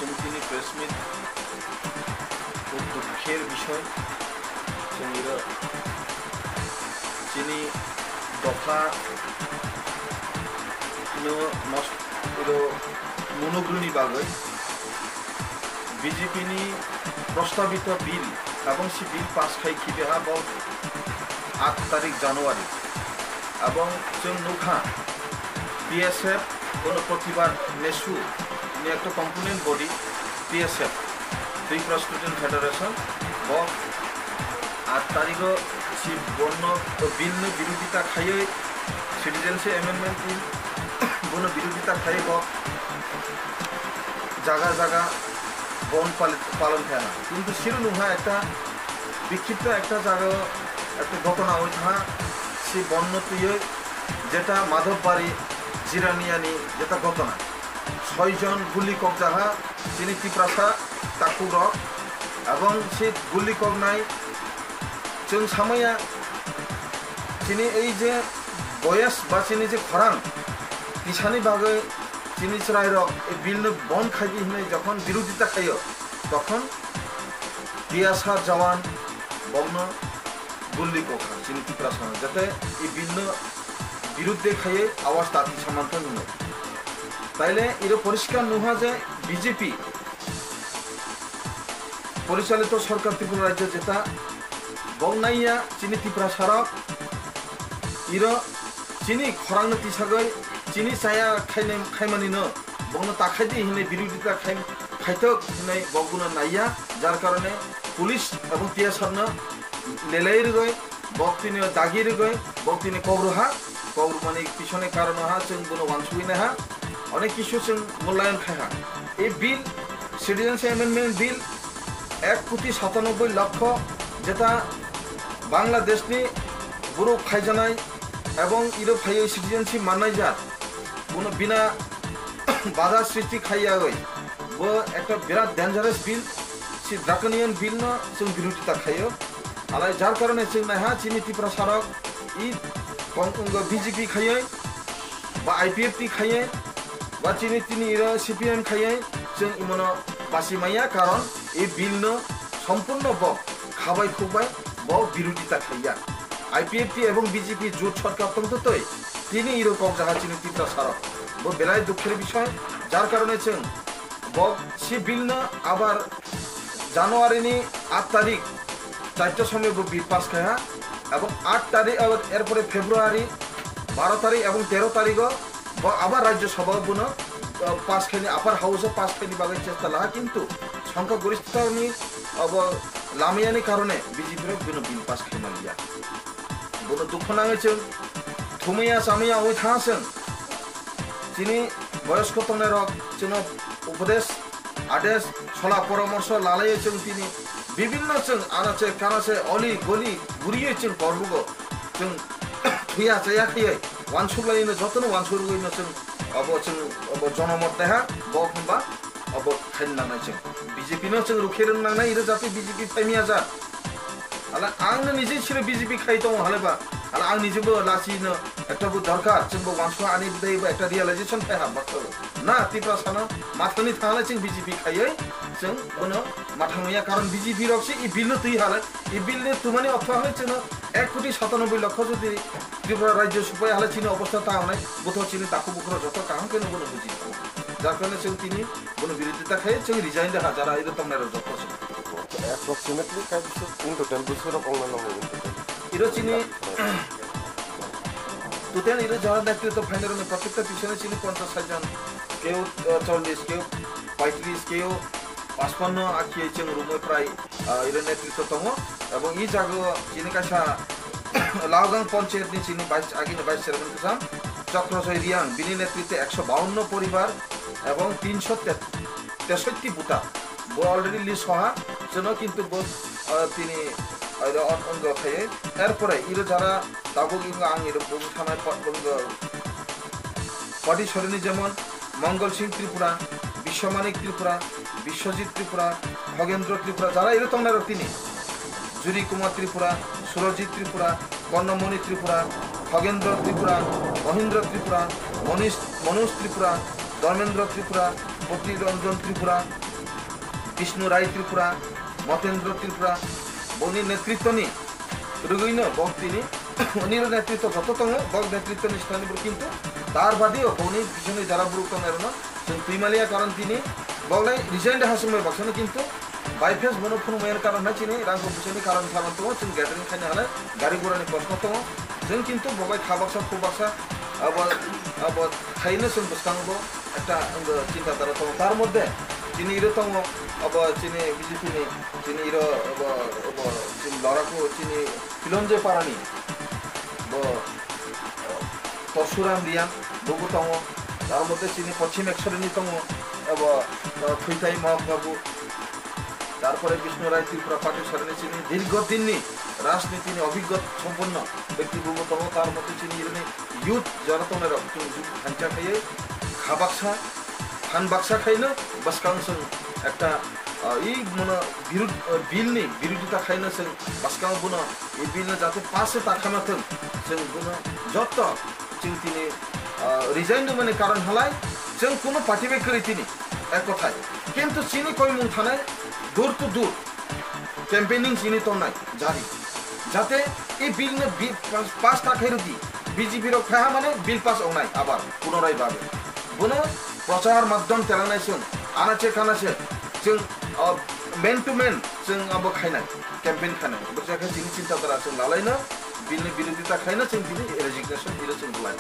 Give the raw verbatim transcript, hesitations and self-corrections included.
Tini press meet, খুব দুঃখের বিষয়। Chwng iro chini dopha no nos-, iro monobruni bagwi B J P ni prostabito bill, abong si bill pass khai khibe ha bo aat tarik January. Abong chwng nukha T S F, bono protibad nesu ni ekta component body T S F, Tripura Student Federation, bo aat tarigo si bono bill no birodita khaiwi Citizenship Amendment Bill bono birodita khaiwi bo jaga jaga bon pali-, palon khaina. Kintu siro nungha ekta bikhipta ekta jaga ekta ghotona oi tha si bon no twiwi jeta Madhobari Jiraniani jeta ghotona. Soi jon guli kokjaha chini Tiprasa takhuk rok, abong si guli koknai chwng samaya chini ei je boyas ba chini je khorang tisani bagwi chini chwrairok ei bill no bon khaidi hinwi jokhon birodita khaio, tokhon T S R jawan bokno gulli kokha chini Tiprasano, jate ei bill no birudde khaiwi awas dati samanthok hinwi. Taile iro poriskar nukha je B J P porichalito sorkar Tripura rajyo jeta bok naiya chini Tiprasarok iro chini khorangno tisagwi chini chaya khainai-, khaimanino bokno takhaidi hinwi birodita khai-, khaitok hinwi bokno naiya, jar karone police ebong T S R no lelai rwgwi bok tini dagi rwgwi bok tini kok rwha, kok rwmani pisoni karon ha chwng bono wansugwi naiha, onek kisu chwng mulayan khaiha. E bill, Citizenship Amendment Bill, ek koti satanoboi lokho jeta Bangladeshni borok khaijanai ebong iro phaiwi citizenship mannaijak, bono bina bada srishti khaiyawi, bo ekta birat dangerous bill, si draconian bill no chwng birodita khaio. Alai jar karone chwng naiha chini Tiprasarok i kong-, B J P khaiwi ba I P F T khaiwi ba chini tini iro C P M khaiwi chwng imono basi maya, karon i bill no sompurno bo khabai khukbai bo birodita khaiya. I P F T ebong B J P jut sorkar tongtotoi tini iro kokjaha chini Tiprasarok. Bo belai dukher bisoy, jar karone chwng bo si bill no abar January ni aat tarik charta somoi bo bill pass khaiha, ebong aat tarik, abar erpore February baro tarik ebong tero tarigo bo abar Rajya Sabha bono, uh, pass khaini, Upper House o pass khaini bagwi chesta laha, kintu songkha goristha ni abo lamayani karone B J P rok bono bill pass khaimaliya. Bono dukho nangwi chwng thumaya chamaya oi tha chwng. Chini boyosko tongnai rok chwngno upodesh, adesh, sola poramorsho lalaiwi chwng tini bibinno chwng anache kanache oli goli guriwi chwng korbugo chwng thuya chaya khaiwi wansuk laino jotono wansuk rwino chwng abo chwng abo jonomot deha bo hwnba abo khaina nangnai chwng B J P no chwng rukhe rwng nangnai iro jati B J P phaimya ja. Hala ang no nije siro B J P khai tongo hale ba. Hala ang nije bo lasi no ekta bo dorkar, chwng bo wansuk ani bwdai bo ekta realization phai ha bakto. Na, Tiprasa no mathangni thangale chwng B J P khaiwi chwng bono mathangya, karon B J P rok se i bill no twi hale, i bill ni twmani otho hale chwngno ek koti satanoboi lokho jodi Tripura rajyo supai hale chini obostha ta hwnai, butho chini takhuk bukhuk joto kaham khe no bono buji. Jar karone chwng tini bono birodita khai chwng resign da ha jara iro tongnai rok joto chwng. Approximately kai bwswk in total bwswk rok ongna nango in total? Iro chini total iro jara netrito phainai rokni prottekta pisone chini ponchas sait jon, keu, eh, chollish, keu paitris, keu pachpanno akhiye chwng rumoi prai, ah, iro netrito tongo. Ebong i jago chini kaisa Laogang Panchayat ni chini vice, agini vice chairman kwcham Chokrojoy Riang, bini netrite ekso bawanno poribar ebong tinsho tesotti buta. Bo already list hoha, chwngno kintu bo, ah, tini, ah, oro on, on go khaiwi. Erpore iro jara tabuk ingo ang iro bubu thanai pot, ingo party sorini jemon Mongol Singh Tripura, Biswamanik Tripura, Biswajit Tripura, Khogendro Tripura, jara iro tongnai rok tini. Juri Kumar Tripura, Surajit Tripura, Kornomoni Tripura, Khogendro Tripura, Mohindro Tripura, Monish, Manoj Tripura, Dharmendra Tripura, Poti Ranjan Tripura, Bishnu Rai Tripura, Motendra Tripura, boni netritwni rwgwino bok tini, oniro netritw joto tongo, bok netritwni sitani bwrwi kintu tar badeyo boni bisingni jara bwrwi tongnai rwno chwng twi maliya, karon tini boklai resign de hasumai baksano kintu by face bono phunukmani karon hai chini rang kok bisingni karon saron tongo, chwng gathering khaina halai gari gurani proshno tongo, chwng kintu boklai kha baksa khu baksa abo, abo khaino chwng bwskango ekta, um, chinta dhara tongo. Tar moddhe chini iro tongo, abo chini B J P ni, chini iro, abo, abo chini Loraku, chini Pilonje Parani, bo, Torsuram Riang, bobo tongo. Tar moddhe chini Pochim Eksorini tongo, abo, uh, Thuitai Mohak Babu. Tarpore Bishnu Rai Tripura Party sarani chini dirgho dinni rajnitini obhiggo somponno bekti bobo tongo. Tar moddhe chini ironi youth jora tongnai rok chwng jodi thansa khaiwi kha baksa, phan baksa khaino bwskang chwng ekta, ah, i mono birud-, ah, bill ni birodita khaino chwng bwskang bono i bill no jate pass se ta khama thwng, chwng bono jotto chwng tini, ah, resign rwmani karon halai chwng kuno party bai kwrwi tini ek kothai. Kintu chini koimung thanai door to door campaigning chini tongnai jari. Jate e bill no bi-, pass, pass ta khai rwdi. B J P rok phaiha mane bill pass ongnai abar punorai babe. Bono prochar madhyam telangnai chwng anache kanache chwng, uh, man to man chwng abo khainai, campaign khainai. Bwsakhe chini chinta dhara chwng lalaino bill ni birodita khaino chwng tini resignation iro chwng bwlai.